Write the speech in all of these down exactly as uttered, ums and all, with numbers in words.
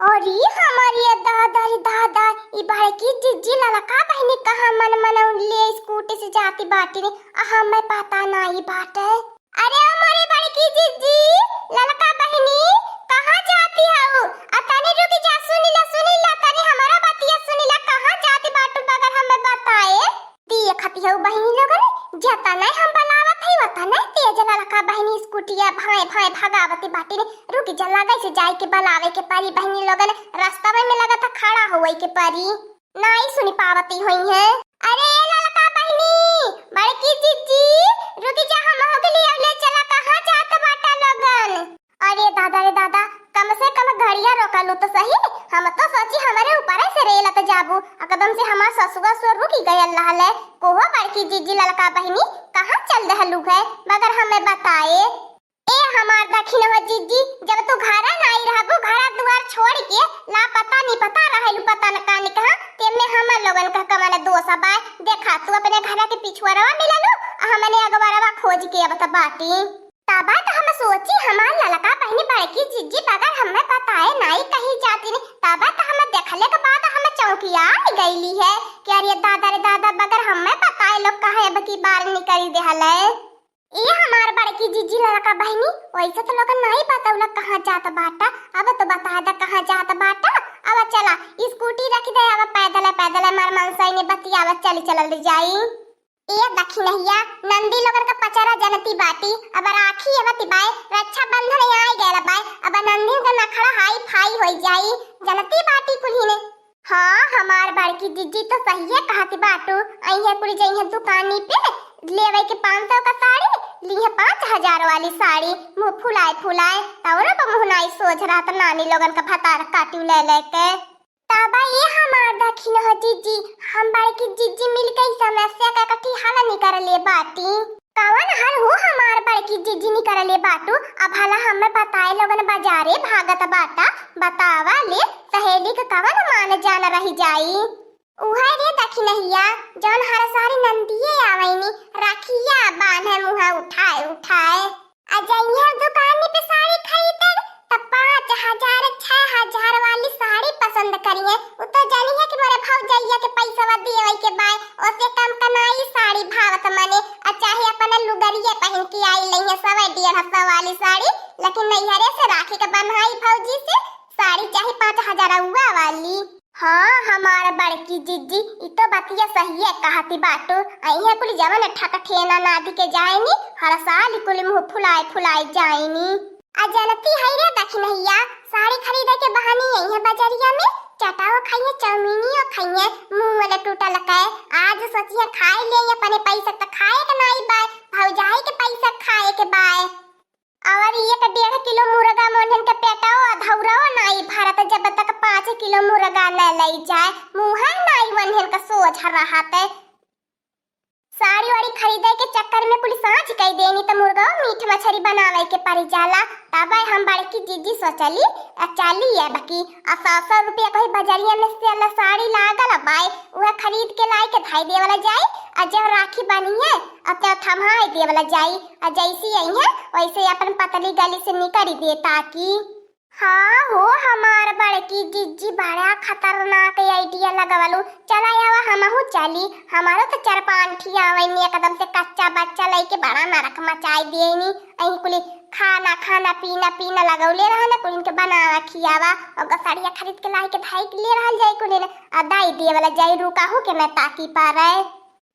अरे हमरे दादा रे दादा, ई बड़की जिज्जी ललका बहिनी कहाँ मन मन ले स्कूटी से जाती बाटी रे, आ हमें पता नाई बाटे। अरे हमरे बड़की जिज्जी, ललका बहिनी, कहाँ जाती हऊ? आ तनी रुकी जा, सुनी ला, सुनी ला, तनी हमारा बतिया सुनी ला, कहाँ जाती बाटू बगैर हमें बताए? देखती हऊ बहिनी लोगन, जतने हम बलावत हई, ओतने तेज ललका बहिनी स्कूटिया भाए भाए भगावती बाटी रे। रुकी जा, लगे से जाए के बलावे के परी बहिनी लोगन, रास्ता में लगत खड़ा होए के परी। नाई सुनी पावती होई है। अरे ललका बहिनी, बड़की जिज्जी, रुकी जा, हम हो गली, अब ले चला, कहाँ जात बाटा लोगन? अरे दादा रे दादा, कम से कम घड़िया रोका लो तो सही। हम तो सोची हमरे ऊपर से रेलत जाबू, एकदम से हमार ससुआ सो रुकी गयल रहले। कोहो बड़की जिज्जी ललका बहिनी, कहाँ चल दहलू है, मगर हमें बताए। ए हमार दखिनवा जिज्जी, जब तू घरा नाई रहबू, घरा दुआर छोड़ के लापता निपता रहेलू, पता न कानी कहाँ, तेमे हमर लोगन का कवन दोष बाय। देखा, तू अपने घरा के पिछुआरवा मिललू, आ हमने अगवारवा खोज के अब त बाटी। तबा त हम सोची, हमार ललका बहिनी बड़की जिज्जी बगैर हमें बताए नाई कहीं जाती नहीं। तबा त हम देखले के बाद हम चौंकिया गईली है कि अरे दादा रे दादा, बगैर हमें बताए लोग कहे अब की बार निकल देहले। ए हमार बड़की जिज्जी ललका बहिनी, वैसे तो लोगन नाई बतौला कहाँ जात बाटा, अब तो बता द कहाँ जात बाटा। अब चला, स्कूटी रख दे, अब पैदल पैदल मर मनसैनी बतियावत चली चलल जाई। ए दखिनहिया, नंदी लोगन का पचरा जनती बाटी, अब राखी अब तिबाए, रक्षाबंधन आए गैल बाय, अब नंदी का नखड़ा हाई फाई होई जाई, जनती बाटी कुल्ही ने। हाँ, हमार बड़की जिज्जी तो सहिए कहती बाटू, अइहे कुल जइहे दुकानी पे, लेवे के पाँच सौ का साड़ी, लीहे पाँच हजार वाली साड़ी, मुँह फुलाए फुलाए, तौरो पर मुँह नाई सोझ रहत, नानी लोगन का भतार काटू ले लेके। तबा ए हमार दखिनवा जिज्जी, हम बड़की जिज्जी मिलके ई समस्या का कठी हल निकर ले बाटी। कवन हल हो हमार बड़की जिज्जी निकर ले बाटू? अब भला हमें बताए लोगन बाजारे भागत बाटा, बतावा ले सहेली के कवन मान जान रही जाई। उहे रे दखिनहिया, जौन हर सारी नंदिये आवैनी, राखिया बान्हे मुँह उठाए उठाए। आ जइहे दुकानी पे साड़ी खरीदे, त पाँच हजार, छह हजार वाली साड़ी पसंद करिहे। उ तो जानिहे कि मोरे भौजैया के पैसवा देवे के बाय, ओसे कम का नाई साड़ी भावत मने। आ चाहे अपने लुगरिये पहिन के आई लइहे सवा डेढ़ सौ वाली साड़ी, लेकिन नैहरे से राखी के बन्हाई भौजी से साड़ी चाहे पाँच हजारवा वाली। हाँ, हमार बड़की जिज्जी, ई तो बतिया सहिए कहती बाटू। अइहे कुल जवन ठकठेना नादी के जाएनी, हर साल कुल मुँह फुलाए फुलाए जाएनी। आ जनती है रे दखिनहिया, साड़ी खरीदे के बहाने अइहे बजरिया में, चटाओ खाइए, चाउमीनियो खाइए, मुँह वाला टूटल के। आज सोचिए खाए ले अपने पैसा त खाए के नाई बाय, भौजाई के पैसा खाए के बाय। और एक डेढ़ किलो मुर्गा मोन्हन के पेटो अधौरो नाई भरत, जब तक पाँच किलो मुर्गा न लई जाए, मुँह नाई मोन्हन का सोझ रहत। साड़ी वाड़ी खरीदे के चक्कर में कुल साँझ कई देनी, त मुर्गा मीट मछरी बनावे के पड़ जाला। तब हम बड़की जिज्जी सोचली, आ चली अब की आ सौ सौ रुपया कोई बजरिया में से वाला साड़ी लागल बाय, उहे खरीद के लाई के धाई देवला जाई, आ जब राखी बनी है, आ तब थमाई देवला जाई, आ जैसी आई है, वैसे अपन पतली गली से निकरी देता की। हाँ हो, हमार बड़की जिज्जी बड़ा खतरनाक idea लगवलू। चला आवा, हमहू चली, हमारो तो चार पाँच ठी आवैनी, एकदम से कच्चा बच्चा लइके बड़ा नरक मचाई देनी। अहीं कुली खाना, खाना, पीना, पीना लगौले रहने, कुल इनके बनावा, खियावा, और गसड़िया खरीद के लाई के धाई के ले रहल जाई कुल ने, आ दाई देवला जाई, रुका हो के न ताकी पारे।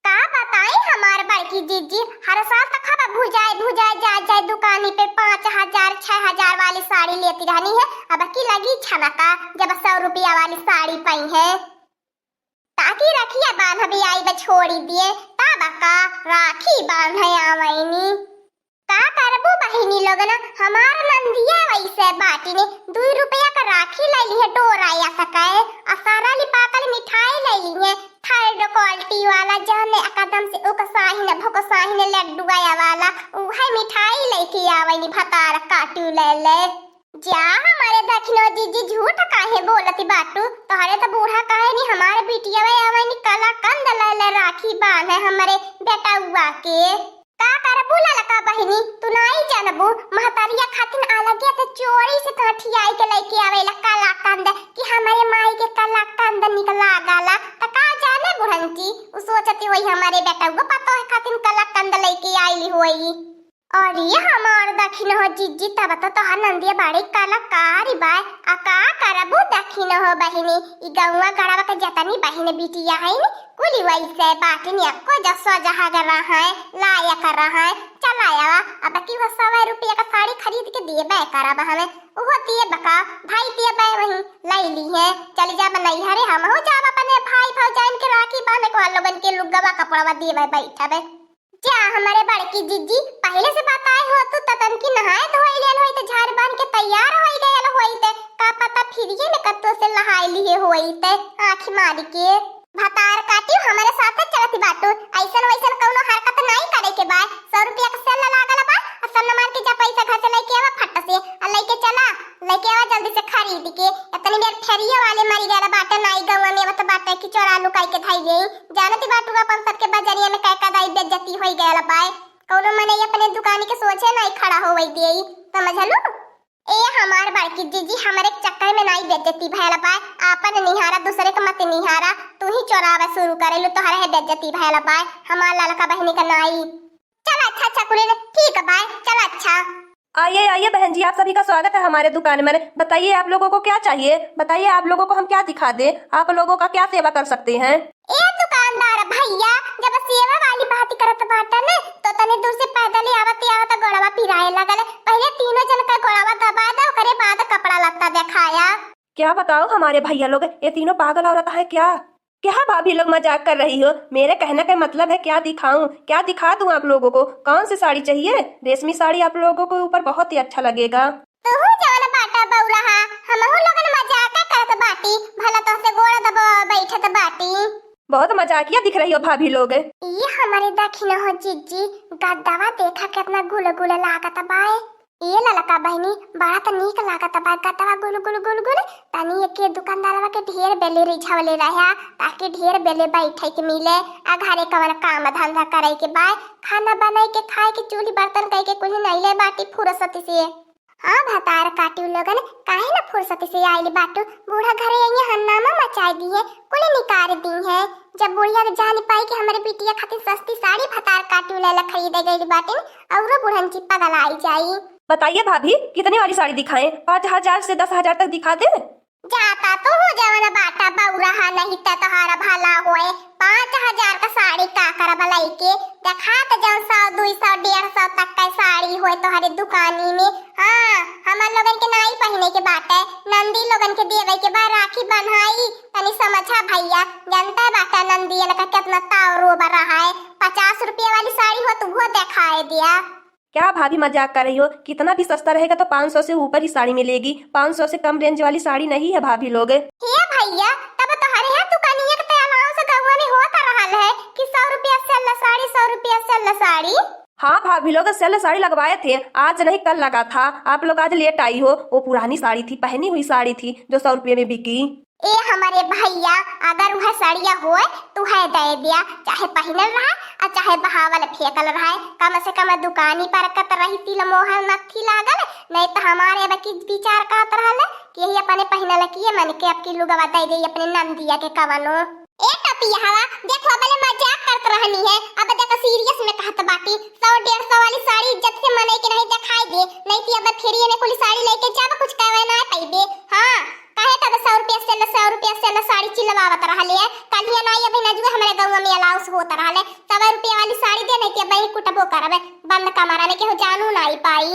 का बताई हमार बड़की जिज्जी, हर साल त खाबा भुजाए, भुजाए जाए, जाए दुकानी पे पाँच हजार, छह हजार वाली साड़ी लेती रहनी है, अब की लगी छनका, जब सौ रुपया वाली साड़ी पाई है। ताकि रखिया बांधबी आई बा छोड़ी दिए, तब का राखी बांधे आवैनी। का करबू बहिनी लोगन, हमार नंदिया वैसे बाटी ने, दुई रुपया का राखी लैली है डोरा या सकाए, आ सारा लिपाकल मिठाई लैली है, third quality वाला, जहने एकदम से उकसाहिन भुकसाहिन लड्डुआ वाला, उहे मिठाई लैके आवैनी भतार काटू ले ले। जा हमारे दखिनो जिज्जी, झूठ काहे बोलती बाटू, तोहरे तो बूढ़ा कहे नी, हमारे बिटिया आवे नी कलाकंद ले ले राखी बांधे हमरे बेटउआ के। का करबू ललका बहिनी, तू नाई जानबू, महतरिया खातिन अलगे से चोरी से काठियाई के लइके आवेला कलाकंद, ई हमरे बेटउआ पतोह खातिन कलाकंद लइके आइली होई। अरे हमार दखिन हो जिज्जी, तब तो तोहार नंदिया बड़ी कलाकारी बाय। आ का करबू दखिन हो बहिनी, ई गौवा गड़वा के जतनी बहिन बिटिया हइन, कुली वैसे बाटिन, एको जो सोजहा रहा है, लायक रहा है। चला आवा, अब की वो सौ रुपया का साड़ी खरीद के देबे करब हमें। उहो दिए बका, भाई दिए बे वहीं लाई ली है। चली जाब नैहरे, हमहू जाब अपने भाई भौजाइन के राखी बांधे को, लोगन के लुगवा कपड़वा देबे बैठबे। जा हमरे बड़की जिज्जी, पहिले से बताए हो तू त तनकी नहाए धोए लेल होई त झाड़ बांध के तैयार होई गयल होई त का पता फिरिए न कत्तो से नहाए लिए होई त आँखी मारी के। भतार काटी हमरे साथे चलत बाटू, ऐसन वैसन कौनो हरकत नाई करे के बा। सौ रुपया के सेल लागल बा, आ सन्ना मार के जा पैसा घर से लेके आवा फट से, आ लेके चला, लेके आवा जल्दी से खरीद के। इतनी देर फेरिया वाले मरी गयल बाटे, नाई गौवा में आवत बाटे कि चोरा लुकाई के धई लेई। जानती बाटू अपन सबके बजरिया में कै कदाई बेइज्जती होई गयल बाय। कौनो मनई अपने दुकानी के सोझे नाई खड़ा होवे देई, समझलू? ए हमार बड़की जिज्जी, हमरे चक्कर में नाई बेइज्जती भयल बाय। आपन निहारा, दूसरे के मत निहारा। तू ही चोरावे शुरू करेलू, तोहरे है बेइज्जती भयल बाय। हमार ललका बहिनी का नाई। चल अच्छा, अच्छा कुलिन, ठीक बाय, चल अच्छा। आइए, आइए बहन जी, आप सभी का स्वागत है हमारे दुकान में। बताइए आप लोगों को क्या चाहिए, बताइए आप लोगों को हम क्या दिखा दें, आप लोगों का क्या सेवा कर सकते हैं? ए दुकानदार भैया, जब सेवा वाली बात करत बाटन, तो तनी दूर से पैदल ही आवत आवत गोड़वा पिराए लगल। पहिले तीनों जन का गोड़वा दबा दे, ओकरे बाद कपड़ा लत्ता देखाया। क्या बताऊं हमारे भैया लोग, ये तीनों पागल औरत है क्या? क्या भाभी लोग मजाक कर रही हो? मेरे कहने का मतलब है क्या दिखाऊं, क्या दिखा दूं आप लोगों को? कौन सी साड़ी चाहिए? रेशमी साड़ी आप लोगों के ऊपर बहुत ही अच्छा लगेगा। तू जवन बाटा बउरहा, हमहू लोगन मजाक करत बाटी, भला तोहसे गोड़ दबावा बैठत बाटी। बहुत मजाकिया दिख रही हो भाभी लोग। ई हमरे दखिन हो जिज्जी, गद्दवा देखा केतना गुलगुल लागत बाय। ए ललका बहिनी, बड़ा त नीक लागत बा गद्दवा गुलगुल गुलगुल। तनी एके दुकानदारवा के ढेर बेले रिझवले रहा, ताकि ढेर बेले बैठे के मिले, आ घरे कवन काम धंधा करे के बाय, खाना बनाई के खाए के, चूल्ही बर्तन कई के कुल नइले बाटी फुर्सत से। हाँ भतार काटू लोगन, काहे न फुर्सत से आइल बाटू? बूढ़ा घरे अइहे, हंगामा मचाई दिहे, कुल निकार दिहे। जब बुढ़िया के जान पाई कि हमरे बिटिया खातिर सस्ती साड़ी भतार काटू लेला खरीदे गइल बाटिन, औरो बुढ़न जी पगलाई जाई। बताइए भाभी, कितने वाली साड़ी दिखाएं? पाँच हजार से दस हजार तक दिखा दे। जाता तू हो जवन बाटा बउरहा, नहीं त तोहार भला होए। पाँच हजार का साड़ी का करब लइके? देखा त जौन सौ, दुई सौ, डेढ़ सौ तक का साड़ी होए तोहरे दुकानी में। हाँ, हमर लोगन के नाई पहिने के बाटे, नंदी लोगन के देवे के बा राखी बन्हाई। तनी समझा भैया, जनता बाटा नंदियन का केतना ताव रोब रहा है। पचास रुपया वाली साड़ी हो तो वो देखाए दिया। क्या भाभी मजाक कर रही हो? कितना भी सस्ता रहेगा तो पाँच सौ से ऊपर ही साड़ी मिलेगी। पाँच सौ से कम रेंज वाली साड़ी नहीं है भाभी लोग। हे भैया, तब तोहरे यहाँ दुकानिया के तो अनाउंस गौवा में होत रहल है कि सौ रुपया सेल साड़ी, सौ रुपया सेल साड़ी। हाँ भाभी लोग, सेल साड़ी लगवाए थे, आज नहीं कल लगा था। आप लोग आज लेट आई हो। वो पुरानी साड़ी थी, पहनी हुई साड़ी थी जो सौ रुपये में बिकी। ए हमरे भैया, अगर वह सड़िया होए तो है दे दिया, चाहे पहिनल रहा आ चाहे बहावल फेंकल रहा। कम से कम दुकानी पर कत रही तिल मोहर नथी लागल, नहीं तो हमारे अब की विचार कहत रहल कि यही अपने पहिनल किए मन के अब की लुगवा दे दे अपने नंदिया के कवनो। ए टपिया हवा, देखो भले मजाक करत रहनी है, अब देखो सीरियस में कहत बाटी। सौ डेढ़ सौ वाली साड़ी इज्जत से मनई के नहीं दिखाई दे, नहीं तो अब फिर ये में कुल साड़ी लेके जब कुछ कहवे ना पाइबे। हाँ, काहे तब सौ रुपया सेल, सौ रुपया सेल साड़ी चिल्लावत रहले है? कलिया नाई अभी नजुए हमरे गौवा में अलाउंस होत रहले, सौ रुपया वाली साड़ी दे, नहीं तो बही कुटबो करबे, बंद कमरा में केहू जानू नाई पाई।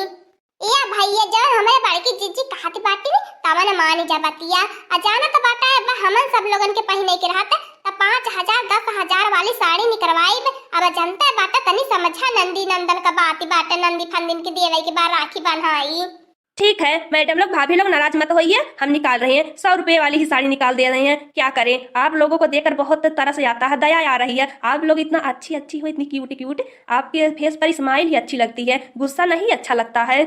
ए भैया, जौन हमरे बड़की जिज्जी कहत बाटी, तवन मान जा बतिया। आ जानत बाटा, अब हमन सब लोगन के पहिने के रहत, त पाँच हजार, दस हजार वाली साड़ी निकरवाइब। अब जनता बाटा, तनी समझा, नंदी नंदन का बात बाटे, नंदी फंदिन के देवे के बा राखी बन्हाई। ठीक है मैडम लोग, भाभी लोग नाराज मत होइए, हम निकाल रहे हैं, सौ रुपये वाली ही साड़ी निकाल दे रहे हैं। क्या करें, आप लोगों को देखकर बहुत तरस आता है, दया आ रही है। आप लोग इतना अच्छी अच्छी हो, इतनी क्यूट क्यूट, आपके फेस पर स्माइल ही अच्छी लगती है, गुस्सा नहीं अच्छा लगता है।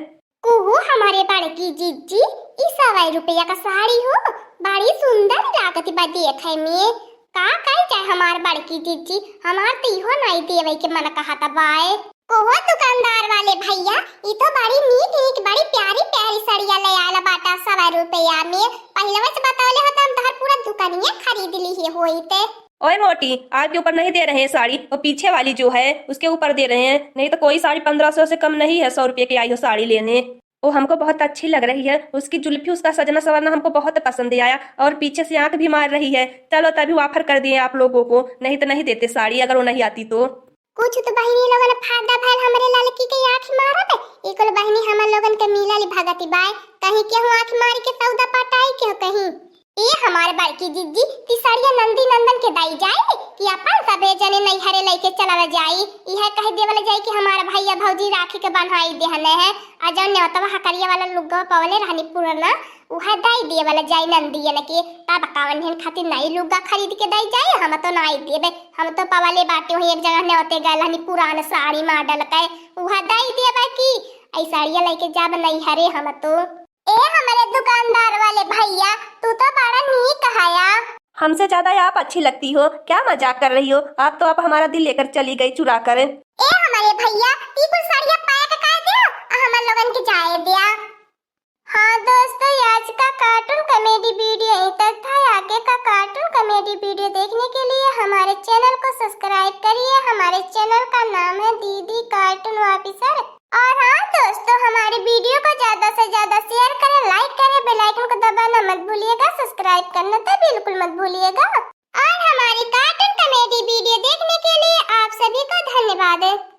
ओहो हमारे बड़की जिज्जी, ई सौ रुपया का साड़ी हो, बड़ी सुंदर लागत बा देखे में। का कइल जाए हमार बड़की जिज्जी, हमार तो इहो नाई देवे के मन कहत बाय। ओहो दुकानदार वाले भैया, ई तो बड़ी नीक नीक, बड़ी प्यारी प्यारी सड़िया ले आयल बाटा सौ रुपया में। पहिले से बतौले हो तो हम तोहर पूरा दुकानिया खरीद लिहे होइत। ओए मोटी, आपके ऊपर नहीं दे रहे हैं साड़ी, वो पीछे वाली जो है उसके ऊपर दे रहे हैं, नहीं तो कोई साड़ी पन्द्रह सौ से कम नहीं है, सौ रुपये की आई हो साड़ी लेने। वो हमको बहुत अच्छी लग रही है, उसकी जुल्फी, उसका सजना संवरना हमको बहुत पसंद आया, और पीछे से आंख भी मार रही है। चलो तभी offer कर दिए आप लोगों को, नहीं तो नहीं देते साड़ी अगर वो नहीं आती तो। कुछ तो बहिनी लोगन फायदा भइल हमरे ललकी के आँख मारत, इकुल बहिनी हमर लोगन के मिलल भगति बाय, कहीं केहू आँख मारी के सौदा पटाई केहू कहीं। ए हमार बड़की जिज्जी, ती साड़िया नंदी नंदन के दाई जाई कि अपन सभे जने नैहरे लइके चलल जाई, इहे कह देवल जाई कि हमार भैया भौजी राखी के बन्हाई देहने हैं, आ जौन नेवतवा हकरिया वाला लुग्गवा पवले रहनी पुरना, उहे दाई देवल जाई नंदियन के। तब कावन हन खातिर नई लुग्गा खरीद के दाई जाई, हम तो नाई देबे, हम तो पवले बाटे हुई एक जगह नेवते गए रहनी पुरान साड़ी मॉडल के, उहे दाई देबे की ऐ साड़िया लइके जाब नैहरे हम तो। ए हमरे दुकानदार वाले भैया, तू तो बड़ा नीक हया। हमसे ज्यादा आप अच्छी लगती हो, क्या मजाक कर रही हो आप? तो आप हमारा दिल लेकर चली गई चुरा कर। ए हमारे भैया, ती कुल साड़िया pack कर दे, आ हमर लोगन के जाए दिया। हाँ दोस्तों, ये आज का cartoon comedy video यहीं तक था। आगे का cartoon comedy video देखने के लिए हमारे channel को subscribe करिए। हमारे channel का नाम है दीदी Cartoon Officer। और हाँ दोस्तों, हमारे video को ज्यादा से ज्यादा share करें, like करें, bell icon को दबाना मत भूलिएगा, subscribe करना तो बिल्कुल मत भूलिएगा। और हमारी cartoon comedy video देखने के लिए आप सभी को धन्यवाद।